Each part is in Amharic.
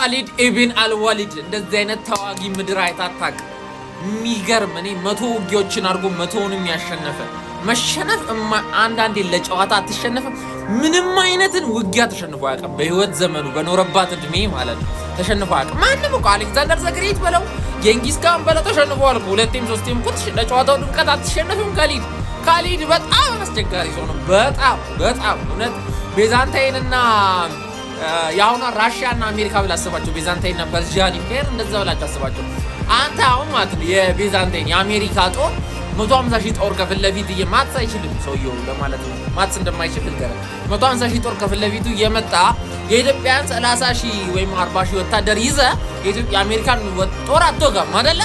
ካሊድ ኢብን አልዋሊድ እንደዚህ አይነት ተዋጊ ምድር አይታ አታውቅም። የሚገርም፣ እኔ 100 ውጊያዎችን አድርጎ 100ውንም ያሸነፈ፣ መሸነፍ አንዳንዴ ለጨዋታ አትሸነፍም። ምንም አይነትን ውጊያ ተሸንፎ አያውቅም። በህይወት ዘመኑ በኖረባት እድሜ ማለት ነው ተሸንፎ አያውቅም። ማንም እኮ አሌክዛንደር the Great በለው፣ ጌንጊስ ካን በለው ተሸንፏል እኮ፣ ሁለቴም ሶስቴም እኮ። ለጨዋታው ድምቀት አትሸነፍም። ካሊድ፣ ካሊድ በጣም አስቸጋሪ ሰው ነው። በጣም በጣም፣ እውነት ቤዛንታይንና የአሁኗ ራሽያ እና አሜሪካ ብለህ አስባቸው። ቤዛንታይንና Persian Empire እንደዛ ብላችሁ አስባቸው። አንተ አሁን ማለት ነው የቤዛንታይን የአሜሪካ ጦር 150 ሺህ ጦር ከፊት ለፊት፣ maths አይችልም ሰውየው ለማለት ነው። Maths እንደማይችል ልንገርህ። 150 ሺህ ጦር ከፊት ለፊቱ እየመጣ የኢትዮጵያን 30 ሺህ ወይም 40 ሺህ ወታደር ይዘ የኢትዮጵያ የአሜሪካን ጦር አትወጋም አይደለ?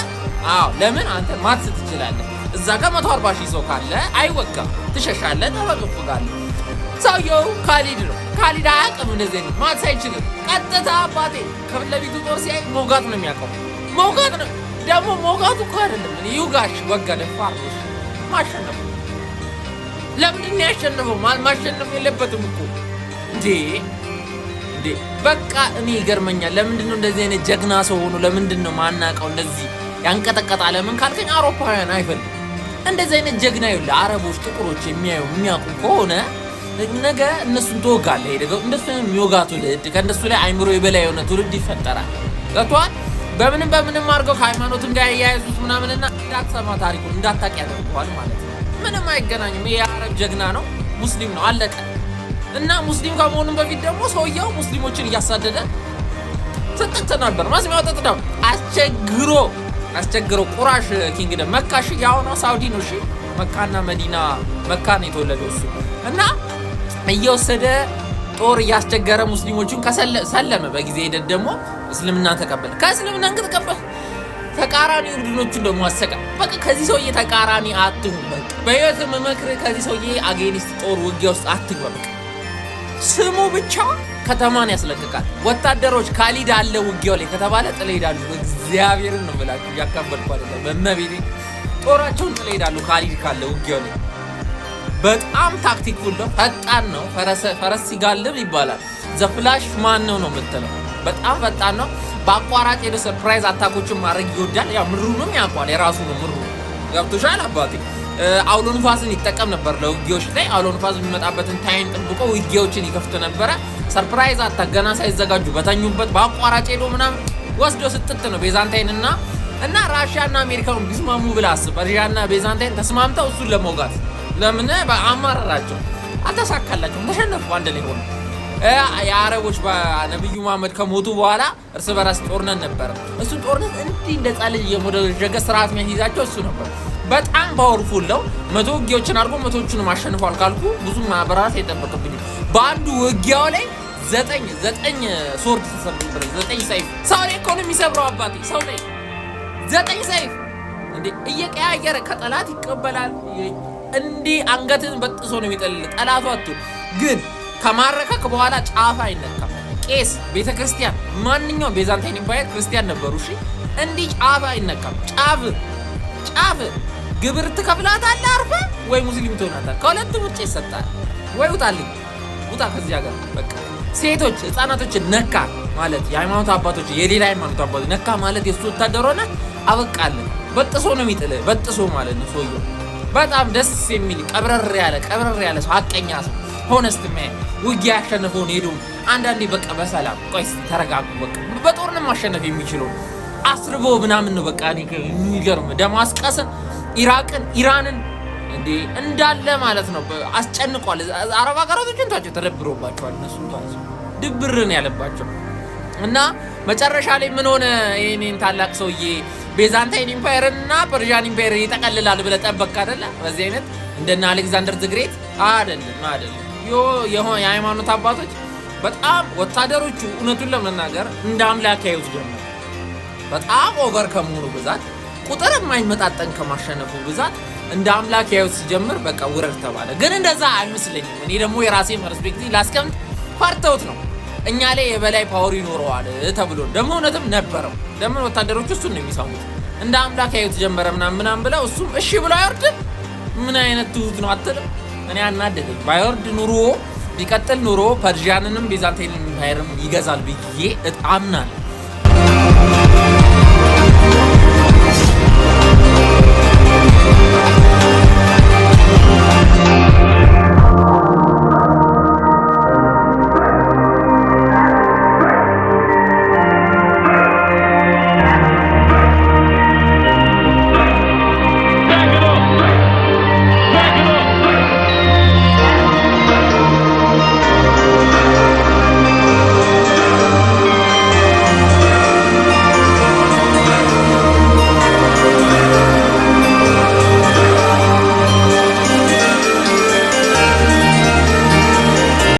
አዎ። ለምን? አንተ maths ትችላለህ። እዛ ጋር 140 ሺህ ሰው ካለ አይወጋም። ትሸሻለህ፣ ታፈገፍጋለህ። ሰውየው ካሊድ ነው። ካሊድ አያውቅም እንደዚህ አይነት maths አይችልም። ቀጥታ አባቴ ከፊት ለፊቱ ጦር ሲያይ መውጋት ነው የሚያውቀው። መውጋት ነው፣ ደግሞ መውጋቱ እኮ አይደለም፣ እኔ ይውጋሽ፣ ወጋ፣ ደፋር ነው። ማሸነፍ፣ ለምንድን ነው ያሸነፈው? ማሸነፍ የለበትም እኮ እንዴ እንዴ! በቃ እኔ ይገርመኛል። ለምንድን ነው እንደዚህ አይነት ጀግና ሰው ሆኖ ለምንድን ነው ማናውቀው፣ እንደዚህ ያንቀጠቀጣ? ለምን ካልከኝ አውሮፓውያን አይፈልግም እንደዚህ አይነት ጀግና። ይኸውልህ አረቦች፣ ጥቁሮች የሚያዩ የሚያውቁ ከሆነ ነገ እነሱን ትወጋለህ። ሄደህ እንደሱ የሚወጋ ትውልድ፣ ከእነሱ ላይ አይምሮ የበላይ የሆነ ትውልድ ይፈጠራል። ገብቶሃል? በምንም በምንም አድርገው ከሃይማኖትም ጋር ያያይዙት ምናምንና እንዳትሰማ፣ ታሪኩን እንዳታውቅ ያደርገዋል ማለት ነው። ምንም አይገናኝም። ይሄ የአረብ ጀግና ነው፣ ሙስሊም ነው፣ አለቀ። እና ሙስሊም ከመሆኑም በፊት ደግሞ ሰውየው ሙስሊሞችን እያሳደደ ስጥት ነበር። ማስሚያው ነው፣ አስቸግሮ አስቸግሮ ቁራሽ kingdom መካ፣ እሺ የአሁኗ ሳውዲ ነው። እሺ መካና መዲና፣ መካ ነው የተወለደው እሱ። እና እየወሰደ ጦር እያስቸገረ ሙስሊሞቹን ሰለመ። በጊዜ ሂደት ደግሞ እስልምና ተቀበለ። ከእስልምና ከተቀበለ ተቃራኒ ቡድኖቹን ደግሞ አሰቃ። በቃ ከዚህ ሰውዬ ተቃራኒ አትሁን። በቃ በህይወት የምመክርህ ከዚህ ሰውዬ against ጦር ውጊያ ውስጥ አትግባ። በቃ ስሙ ብቻ ከተማን ያስለቅቃል። ወታደሮች ካሊድ አለ ውጊያው ላይ ከተባለ ጥለው ይሄዳሉ። እግዚአብሔርን ነው የምላችሁ፣ እያካበድኩ አይደለም። በመቤቴ ጦራቸውን ጥለው ይሄዳሉ ካሊድ ካለ ውጊያው ላይ። በጣም tacticful ነው፣ ፈጣን ነው። ፈረስ ሲጋልብ ይባላል። The flash man ነው ነው የምትለው። በጣም ፈጣን ነው። በአቋራጭ ሄዶ surprise attack ኦችን ማድረግ ይወዳል። ያው ምሩንም ያውቋል፣ የራሱ ነው ምሩ። ገብቶሻል አባቴ? አውሎ ንፋስን ይጠቀም ነበር ለውጊያዎች ላይ። አውሎ ንፋስ የሚመጣበትን time ጠብቆ ውጊያዎችን ይከፍት ነበረ። Surprise attack ገና ሳይዘጋጁ በተኙበት በአቋራጭ ሄዶ ምናምን ወስዶ ስጥት ነው። ቤዛንታይን እና ራሽያ እና አሜሪካውን ቢስማሙ ብለህ አስብ። ራሽያና ቤዛንታይን ተስማምተው እሱን ለመውጋት ለምን አማረራቸው? አልተሳካላቸውም። ተሸነፉ። አንድ ላይ ሆነ። የአረቦች በነቢዩ መሐመድ ከሞቱ በኋላ እርስ በራስ ጦርነት ነበረ። እሱ ጦርነት እንዲህ እንደ ሕፃን ልጅ እየሞደዠገ ስርዓት የሚያስይዛቸው እሱ ነበር። በጣም powerful ነው። 100 ውጊያዎችን አድርጎ 100ዎቹንም አሸንፏል ካልኩ ብዙ ማብራራት አይጠበቅብኝም። በአንዱ ውጊያው ላይ ዘጠኝ ዘጠኝ sword ተሰብሮበት፣ ዘጠኝ ሰይፍ፣ ሰው ላይ እኮ ነው የሚሰብረው አባቴ፣ ሰው ላይ ዘጠኝ ሰይፍ እንዴ እየቀያየረ ከጠላት ይቀበላል። እንዲህ አንገትን በጥሶ ነው የሚጠልል ጠላቱ አትሁን፣ ግን ከማረከክ በኋላ ጫፍ አይነካም። ቄስ፣ ቤተ ክርስቲያን፣ ማንኛውም Byzantine Empire ክርስቲያን ነበሩ። እሺ እንዲህ ጫፍ አይነካም። ጫፍ ጫፍ ግብር ትከፍላታለህ አርፈህ ወይ ሙስሊም ትሆናለህ። ከሁለቱ ምርጫ ይሰጣል። ወይ ውጣልኝ፣ ውጣ ከዚህ ሀገር በቃ። ሴቶች ህፃናቶችን ነካ ማለት፣ የሃይማኖት አባቶች፣ የሌላ ሃይማኖት አባቶች ነካ ማለት፣ የእሱ ወታደር ሆነ አበቃለን። በጥሶ ነው የሚጥልህ፣ በጥሶ ማለት ነው። ሰውየው በጣም ደስ የሚል ቀብረር ያለ፣ ቀብረር ያለ ሰው፣ ሀቀኛ ሰው፣ honest man፣ ውጊያ ያሸነፈውን ሄዶ አንዳንዴ በቃ በሰላም ቆይ እስኪ ተረጋጉ፣ በቃ በጦርነት ማሸነፍ የሚችለው አስርቦ ምናምን ነው። በቃ እኔ የሚገርም ደማስቀስን፣ ኢራቅን፣ ኢራንን እንዴ እንዳለ ማለት ነው አስጨንቋል። አረብ ሀገራቶችን ታቸው ተደብሮባቸዋል። እነሱ ታቸው ድብርን ያለባቸው። እና መጨረሻ ላይ ምን ሆነ? ይሄንን ታላቅ ሰውዬ Byzantine Empire ን እና Persian Empire ይጠቀልላል ብለህ ጠበቅ አይደለ? በዚህ አይነት እንደነ አሌክዛንደር the Great አይደለም፣ አይደለም። የሃይማኖት አባቶች በጣም ወታደሮቹ እውነቱን ለመናገር እንደ አምላክ ያዩት ጀመር። በጣም over ከመሆኑ ብዛት፣ ቁጥር የማይመጣጠን ከማሸነፉ ብዛት እንደ አምላክ ያዩት ሲጀምር በቃ ውረድ ተባለ። ግን እንደዛ አይመስለኝም። እኔ ደግሞ የራሴን perspective ላስቀምጥ። ፈርተውት ነው፣ እኛ ላይ የበላይ power ይኖረዋል ተብሎ። ደግሞ እውነትም ነበረው። ለምን ወታደሮቹ እሱን ነው የሚሰሙት። እንደ አምላክ ያዩት ጀመረ ምናምን ምናምን ብለው እሱም እሺ ብሎ አይወርድም። ምን አይነት ትሁት ነው አትልም? እኔ አናደደኝ። ባይወርድ ኑሮ፣ ቢቀጥል ኑሮ Persian ንንም Byzantine Empire ም ይገዛል ብዬ አምናለሁ። ነው።